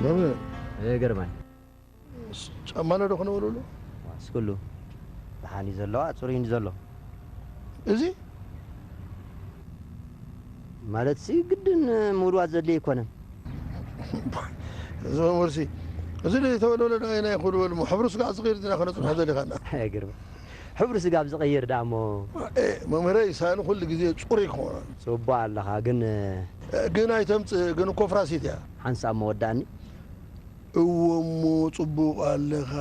በምን? እ፣ ግርማይ። ስ-፣ ጫማና ዶ ክነበለሉ? ዋ፣ እስክሉ። ደሓን እዩ ዘለዋ፣ ጽሩይ እዩ ዘሎ። እዚ? ማለት ሲ ግድን ምውልዋል ዘድልዮ ኣይኮነን። እዚ መምህር ሲ፣ እዚ ዶ የተወለወለ ናይ፣ ናይ ኩሉ በል፣ ሕብሩ ስጋዕ ዝቕይር ዲና ከነጽንሖ ዘሊኻና? ግርማይ። ሕብሩ ስጋብ ዝቕይር ደኣ እሞ። እ፣ መምህረይ፣ ሳእኒ ኩሉ ግዜ ጽሩይ ክኾን። ጽቡቕ ኣለኻ፣ ግን ግን ኣይተምጽእ፣ ግን እኮ ፍራሲት እያ። ሓንሳብ መወዳእኒ። እዎ እሞ ጽቡቕ ኣለኻ፣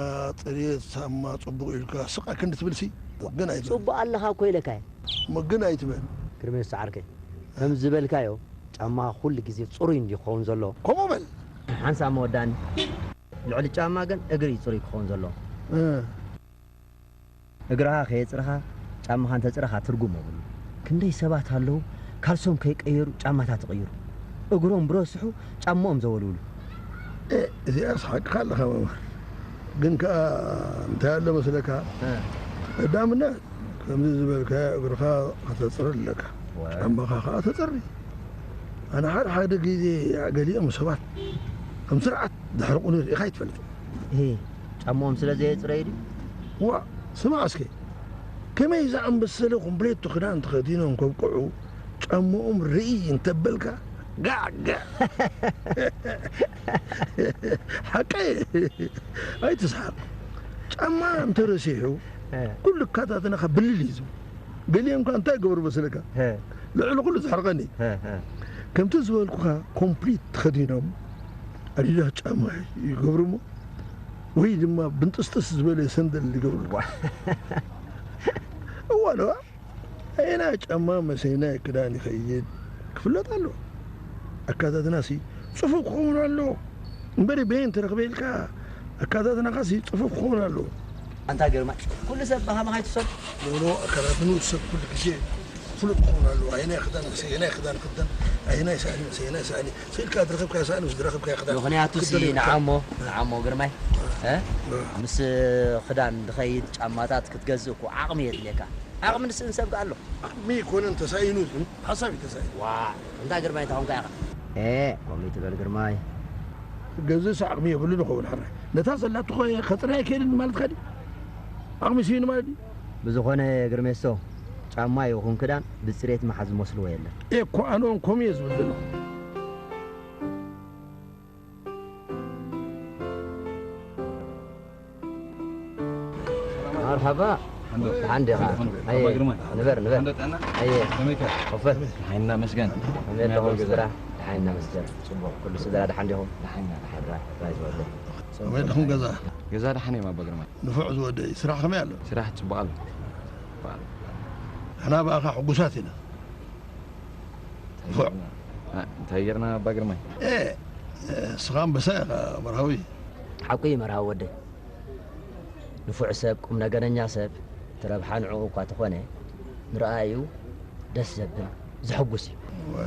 ጽሬት ሳማ ጽቡቕ ኢልካ ስቕ ክንዲ ትብልሲ፣ ግን ኣይትበል። ጽቡቕ ኣለኻ እኮ ኢለካ እየ። እሞ ግን ኣይትበል። ግርሜሶ ዓርከይ፣ ከም ዝበልካዮ ጫማኻ ኩሉ ግዜ ጽሩይ እንድዩ ክኸውን ዘለዎ። ከምኡ በል። ሓንሳብ መወዳእኒ። ልዕሊ ጫማ ግን እግሪ እዩ ጽሩይ ክኸውን ዘለዎ። እ። እግርኻ ከየጽረኻ ጫማኻ እንተጽረኻ ትርጉም የብሉ። ክንደይ ሰባት ኣለዉ ካልሶም ከይቀየሩ ጫማታት ይቕይሩ። እግሮም ብረስሑ ጫማኦም ዘወልውሉ። እ፣ እዚኣስ ሓቅኻ ኣለኻ መምህር። ግን ከኣ እንታይ ኣሎ መስለካ? እ። ቀዳምነት ከምዚ ዝበልካዮ እግርኻ ከተጽሪ ኣለካ። ወ- ጫማኻ ከኣ ተጸሪ። ኣነ ሓደ ሓደ ግዜ ገሊኦም ሰባት ከም ስርዓት ዘሕርቑኒ ርኢኻ ኣይትፈልጥን። እሂ፣ ጫማኦም ስለ ዘየጽረዩ ድዩ? ዋእ፣ ስማዕ እስከ፣ ከመይ ዝኣመሰለ ኮምፕሌቶ ክዳን ተኸዲኖም ከብቅዑ ጫማኦም ርእይ እንተበልካ፣ ጋዕ ጋዕ። ሓቀይ፣ ኣይትስሓቕ። ጫማ እንተረሲሑ፣ እ። ኩሉ ኣካታትናኻ ብልል እዩ ዝብል። ገሊኦም እኳ እንታይ ይገብሩ መሰለካ? እ። ልዕሊ ኩሉ ዘሕርቐኒ። እ፣ እ። ከምቲ ዝበልኩኻ ኮምፕሊት ተኸዲኖም ኣዲዳስ ጫማ ይገብሩ እሞ፣ ወይ ድማ ብንጥስጥስ ዝበለ ሰንደል ይገብሩ። ዋ። እዋ ኣለዋ። ኣየናይ ጫማ መሰናይ ክዳን ይኸይድ ክፍለጥ ኣለዎ። ኣካታትናሲ ጽፉፍ ክኸውን ኣለዎ። እምበሪ በየን ተረኽበ ኢልካ ኣካታትናኻሲ ጽፉፍ ክኸውን ኣለዎ። ኣንታ ግርማይ፣ ኩሉ ሰብ ብኸማኻ ይትሰብ። ኖ፣ ኖ፣ ኣካታትንኡ ሰብ ኩሉ ግዜ ፍሉጥ ክኸውን ኣለዎ። ኣየናይ ክዳን፣ ኣየናይ ክዳን ክደን፣ ኣየናይ ሳእኒ፣ ኣየናይ ሳእኒ። ስኢልካ ዝረኸብካዮ ሳእኒ ምስ ዝረኸብካዮ ክዳን ምኽንያቱ ሲ ክደን እዩ። ንዓሞ፣ ንዓሞ ግርማይ፣ እ? እ። ምስ ክዳን ዝኸይድ ጫማታት ክትገዝእ እኮ ዓቕሚ የድልየካ። ዓቕሚ ንስእን ሰብ ከኣ ኣሎ። ዓቕሚ ኣይኮነን ተሳኢኑ፣ ሓሳብ እዩ ተሳኢኑ። ዋ፣ እንታ ግርማይ እንታ ኾንካ ኢኻ? ኤ፣ ከምኡ ይትበል ግርማይ። ክገዝእስ ዓቕሚ የብሉን ይኸውን ሓራይ። ነታ ዘላቶ ኸ-፣ ከጽርያ ኣይክእልን ማለትካ ድዩ? ዓቕሚ ስኢኑ ማለት ድዩ? ብዝኾነ ግርሜሶ፣ ጫማ ይኹን ክዳን ብጽሬት ምሓዝ ዝመስልዎ የለን። ኤ፣ እኮ ኣነ እውን ከምኡ እየ ዝብል ዘለኹ። መርሓባ። ሓንዶ። ደሓን ዲኻ? ሓንዶ፣ ሓንዶ። ኣየ፣ ኣባ ግርማይ። ንበር፣ ንበር። ሓንዶ ጥዕና? ኣየ። ከመይካ? ኮፈ። ደሓን እናመስገን። ከመይ ኣለኹም ስድራ? ደሓን እናመስገን። ጽቡቕ። ኩሉ ስድራ ደሓን ዲኹም? ደሓን ኢና፣ ደሓን። ራይ፣ ራይ ዝበለ። ከመይ ኣለኹም ገዛ? ገዛ ደሓን እዮም ኣባ ግርማይ። ንፉዕ ዝወደይ፣ ስራሕ ከመይ ኣሎ? ስራሕ ጽቡቕ ኣሎ። ጽቡቕ ኣሎ። ንሕና ብኣኻ ሕጉሳት ኢና። እንታይ ጌርና? እ፣ እንታይ ጌርና ኣባ ግርማይ? እ፣ እ፣ እስኻ ኣንበሳ ኢኻ መርሃዊ። ሓቁ እዩ መርሃዊ ወደይ። ንፉዕ ሰብ፣ ቁም ነገረኛ ሰብ፣ እቲ ረብሓ ንዕኡ እኳ ተኾነ፣ ንረኣዩ ደስ ዘብል፣ ዘሐጉስ እዩ። ወ-፣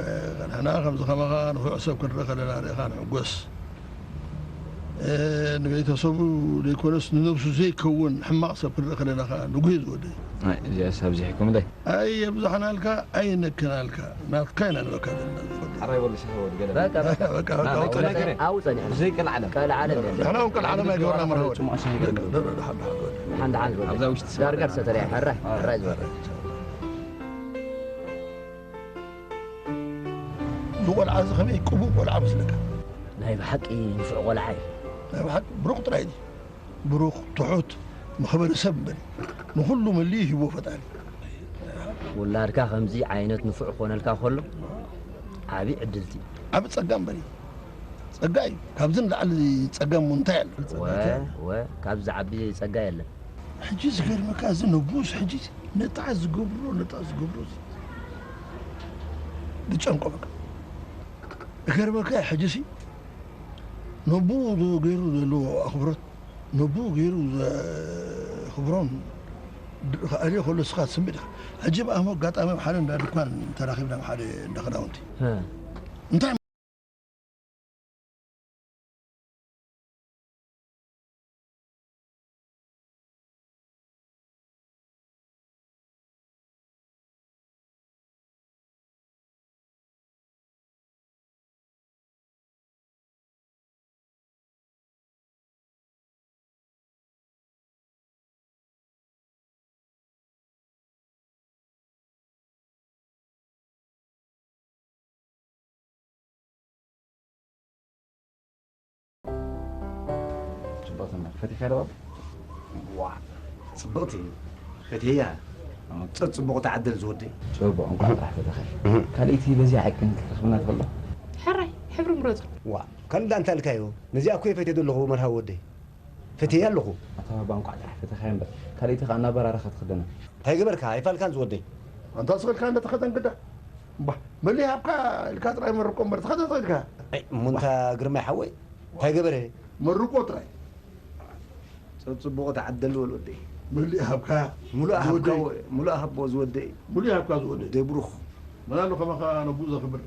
ንሕና ከምዚ ከማኻ ንፉዕ ሰብ ክንርኢ ከለና ርኢኻ ንሕጎስ። እ፣ ንቤተሰቡ ዘይኮነስ ንነብሱ ዘይከውን ሕማቕ ሰብ ክንርኢ ከለና ከኣ ንጉህ እዩ ዝወደይ። ኣይ፣ እዚኣስ ኣብዚሕኩምለይ። ኣየብዛሕናልካ፣ ኣይነክናልካ፣ ናትካ ኢና ንበካ ዘለና። ሓራይ ወዲ ሻሂ ወዲ ገለ። በቃ፣ በቃ። በቃ፣ በቃ፣ ና፣ ኣውጸን-፣ ና፣ ና፣ ኣውጸን-፣ ና። ኣውጸን ኢኻ። ብዘይ ቀልዓለም። ቀልዓለም የለን። ንሕና እውን ቀልዓለም ኣይገበርና መርሃዊ። ጽሙቕ ሻሂ ገለ። ደሓን፣ ደሓን፣ ደሓን፣ ደሓን። ደሓን፣ ደሓን ዝበል። ኣብዛ ውሽጢ ዳርጋ ሰተርያ፣ ሕራይ፣ ሕራይ ዝበል። እዚ ቆልዓ እዚ ከመይ ቅቡእ ቆልዓ መስለካ? ናይ ብሓቂ ንፉዕ ቆልዓ እዩ። ናይ ብሓቂ ብሩኽ ጥራይ ድዩ? ብሩኽ፣ ትሑት፣ መኽበሪ ሰብ እምበሪ። ንኹሉ መሊኡ ሂብዎ ፈጣሪ። ውላድካ ከምዚ ዓይነት ንፉዕ ክኾነልካ ከሎ ዓቢ ዕድልቲ። ዓቢ ጸጋ እምበሪ። ጸጋ እዩ። ካብዚ ንላዕሊ ጸጋ እሞ እንታይ ኣሎ? ወ-፣ ወ-፣ ካብዚ ዓቢ ጸጋ የለን። ሕጂ ዝገርመካ እዚ ነቡስ ሕጂ ነጣ ዝገብሮ፣ ነጣ ዝገብሮ እዚ ዝጨንቆ በቃ። ዝገርመካ ሕጂሲ ነብኡ ገይሩ ዘለዎ ኣኽብሮት፣ ነብኡ ገይሩ ዘኽብሮን ድ-፣ ክኣልዮ ከሎ ንስኻ ትስምዕ ዲኻ? ሕጂ ብኣሞ ኣጋጣሚ ኣብ ሓደ እንዳ ድኳን ተራኺብና፣ ኣብ ሓደ እንዳ ክዳውንቲ። እ። እንታይ ጽብቕቲ እምበር፣ ፈቲኻ ዶ? ዋ፣ ጽብቕቲ ፈትየያ። ጸ-፣ ጽቡቕ ተዓደል ዝወደይ። ጽቡቕ፣ እንኳዕ ጥራሕ ፈተኸ። ካልኣይቲ በዚኣ ሓቂ ክትረኽብና ትኽእሎ? ሕራይ፣ ሕብሪ ምረጹ። ዋ፣ ከንዳ እንታይ ኢልካዮ? ነዚኣ እኮ እየ ፈትየ ዘለኹ መርሃዊ ወደይ። ፈትየያ ኣለኹ። ኣታ ባባ፣ እንኳዕ ጥራሕ ፈተኸ እምበር፣ ካልኣይቲ ኸኣ እናበራረኸ ትኽደና። እንታይ ገበርካ? ኣይፋልካን ዝወደይ። ኣንታ ስቕ ኢልካ እንደ ተኸደን ግዳ። እምባ፣ መሊእ ሃብካ ኢልካ ጥራይ መርቆ እምበር፣ ተኸደ ትኽእልካ። ኣይ፣ እሞ እንታ ግርማይ ሓወይ፣ እንታይ ገበረ? መርቆ ጥራይ። ጸጽቡቑ ተዓደል በል ወደይ። መሊእ ሃብካ ሙሉእ ሃብካ ዝወደይ። ወ-፣ ሙሉእ ሃቦ ዝወደይ። ሙሉእ ሃብካ ዝወደይ። ወደይ ብሩኽ። መን ኣሎ ከማኻ ነብኡ ዘኽብር?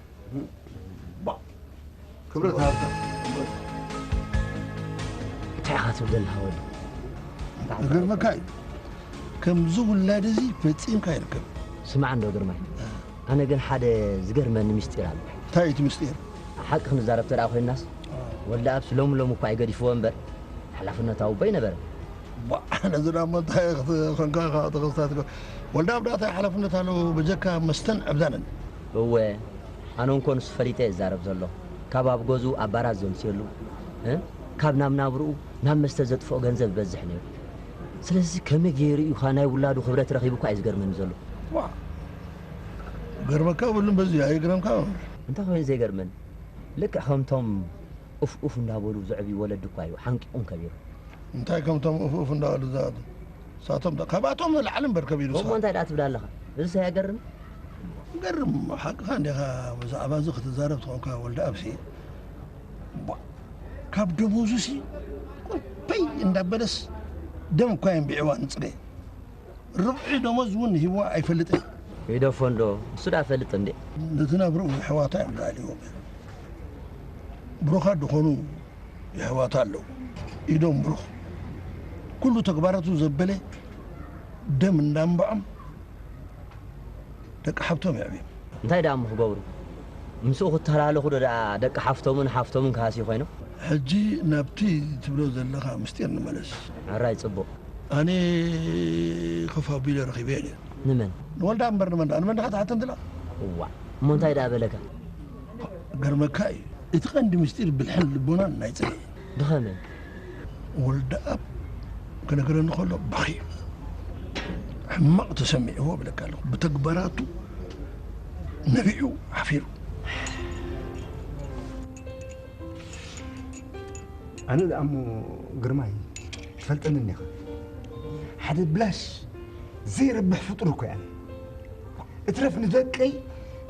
ባ፣ ክብረት ሃብካ። እንታይ ኢኻ ትብል ዘለኻ ወዲ? ዝገርመካ እዩ። ከምዚ ውላድ እዚ ፈጺምካ ይርከብ። ስማዕ እንዶ ግርማይ፣ ኣነ ግን ሓደ ዝገርመኒ ምስጢር ኣሎ። እንታይ እዩ እቲ ምስጢር? ሓቂ ክንዛረብ ተደኣ ኮይንናስ፣ አ። ወልደኣብስ ሎሚ ሎሚ እኳ ኣይገዲፍዎ እምበር፣ ሓላፍነት ኣውቦ ኣይነበረን። ቧዕ፣ ነዚ ደኣ እሞ እንታይ ክት-፣ ኮንካ ኢኻ ተኸስታት ኢኻ። ወልደኣብ ደኣ እንታይ ሓላፍነት ኣለዎ በጀካ መስተን ዕብዳንን? እወ፣ ኣነ እንኮ ንሱ ፈሊጠ እየ ዝዛረብ ዘለኹ። ካብ ኣብ ገዝኡ ኣብ ባራት ዘምስየሉ፣ እ? ካብ ናብ ናብርኡ ናብ መስተ ዘጥፍኦ ገንዘብ ይበዝሕ ነይሩ። ስለዚ ከመይ ገይሩ እዩ ኸ ናይ ውላዱ ክብረት ረኺቡ እኳ እዩ ዝገርመኒ ዘሎ። ዋ፣ ገርመካ የብሉን በዚ ኣይግረምካ መምህር። እንታይ ኮይኑ ዘይገርመኒ? ልክዕ ከምቶም ኡፍ ኡፍ እንዳበሉ ዘዕብዩ ወለዲ እኳ እዩ ሓንቂቑን ከቢሩ። እንታይ ከምቶም ኡፍ ኡፍ እንዳበሉ ዝዛቱ? ንሳቶም ደ-፣ ካብኣቶም ንላዕሊ እምበር ከቢሩ ከምኡ ስኻ። እንታይ ደኣ ትብል ኣለኻ? እዚስ ኣየገርም? ገርም፣ ሓቅኻ እንዲኻ። ብዛዕባ እዚ ክትዛረብ ተኾንካ ወልደኣብሲ፣ ቧ፣ ካብ ደሞዙሲ ቁልፈይ እንዳበለስ ደም እኳ የንቢዕዋ ንጽገ። ርብዒ ደሞዝ እውን ሂብዋ ኣይፈልጥን። ይደፎ እንዶ፣ እሱ ደኣ ፈልጥ እንዴ? ነቲ ናብርኡ የሕዋታ እዮም ልኣልዎ። ብሩኻት ዝኾኑ የሕዋታ ኣለዉ። ኢዶም ብሩኽ። ኩሉ ተግባራቱ ዘበለ ደም እንዳንብዖም ደቂ ሓብቶም የዕብዮም። እንታይ ደኣ እሞ ክገብሩ? ምስኡ ክተሃላለኹ ዶ ደኣ ደቂ ሓፍቶምን ሓፍቶምን ክሃስዩ ኮይኖም? ሕጂ ናብቲ ትብሎ ዘለኻ ምስጢር ንመለስ። ሕራይ ጽቡቕ። ኣነ ከፍ ኣቢለ ረኺበ እየ። ንመን? ንወልዳ እምበር ንመን ደኣ? ንመን ደኣ ክትሓተን ትላ? እዋእ፣ እሞ እንታይ ደኣ በለካ? ገርመካ እዩ። እቲ ቀንዲ ምስጢር ብልሕን ልቦናን ናይ ጽጌ። ብኸመይ? ወልደኣብ ክነግረኒ ከሎ በኺዩ። ሕማቕ ተሰሚዕዎ እብለካ ኣለኹ። ብተግባራቱ ነቢዑ ሓፊሩ። ኣነ ደኣ እሞ ግርማይ ትፈልጠኒ እኒኻ። ሓደ ብላሽ ዘይረብሕ ፍጡር እኮ እየ ኣነ። እትረፍ ንደቀይ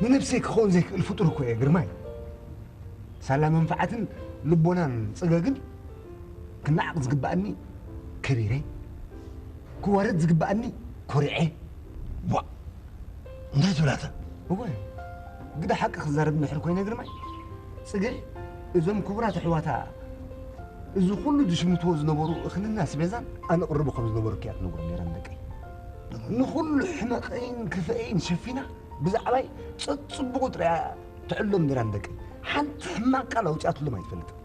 ንነብሰይ ክኸውን ዘይክእል ፍጡር እኮ እየ ግርማይ። ሳላ መንፍዓትን ልቦናን ጽገግን ክነዓቕ ዝግብኣኒ ከቢረ፣ ክዋረድ ዝግብኣኒ ኮሪዐ። ቧእ! እንታይ ትብላታ? እወ፣ ግዳ ሓቂ ክዛረብ እንድሕር ኮይነ ግርማይ፣ ጽገ እዞም ክቡራት ኣሕዋታ እዚ ኩሉ ዝሽምትዎ ዝነበሩ እኽልን ኣስቤዛን ኣነቕርቦ ከም ዝነበርኩ እያ ትነግሮም ነይራ ንደቀይ። ንኹሉ ሕመቐይን ክፍአይን ሸፊና ብዛዕባይ ጸጽቡቑ ጥራይ እያ ትዕሎም ነይራ ንደቀይ። ሓንቲ ሕማቕ ቃል ኣውጺኣትሎም ኣይትፈልጥን።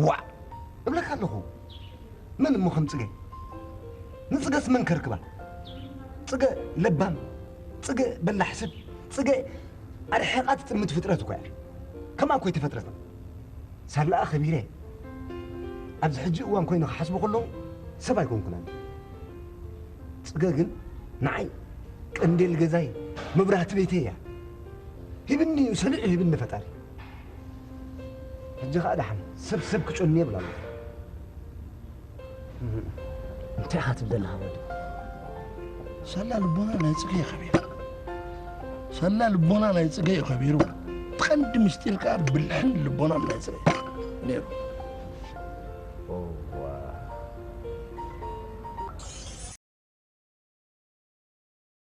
ዋዕ! እብለካ ኣለኹ። መን እሞ ከም ጽገ? ንጽገስ መን ከርክባ? ጽገ ለባም፣ ጽገ በላሕ ሰብ፣ ጽገ ኣርሒቓ ትጥምት ፍጥረት እኮ እያ። ከምኣ እኮ ኣይተፈጥረትን። ሳላኣ ከቢረ ኣብዚ ሕጂ እዋን ኮይነ ክሓስቦ ከለኹ ሰብ ኣይኮንኩን ኣነ። ጽገ ግን ንዓይ ቀንዴል ገዛይ፣ መብራህቲ ቤተይ እያ። ሂብኒ እዩ፣ ሰሊዑ ሂብኒ ፈጣሪ። ሕጂ ኸኣ ደሓን ሰብ ሰብ ክጨኑ የብል ኣሎ። እንታይ ኢኻ ትብል ዘለኻ ወዲ? ሳላ ልቦና ናይ ጽገ እዩ ከቢሩ። ሳላ ልቦና ናይ ጽገ እዩ ከቢሩ። እቲ ቀንዲ ምስጢር ከኣ ብልሕን ልቦናን ናይ ጽገ ነይሩ። ኦ፣ ዋ፣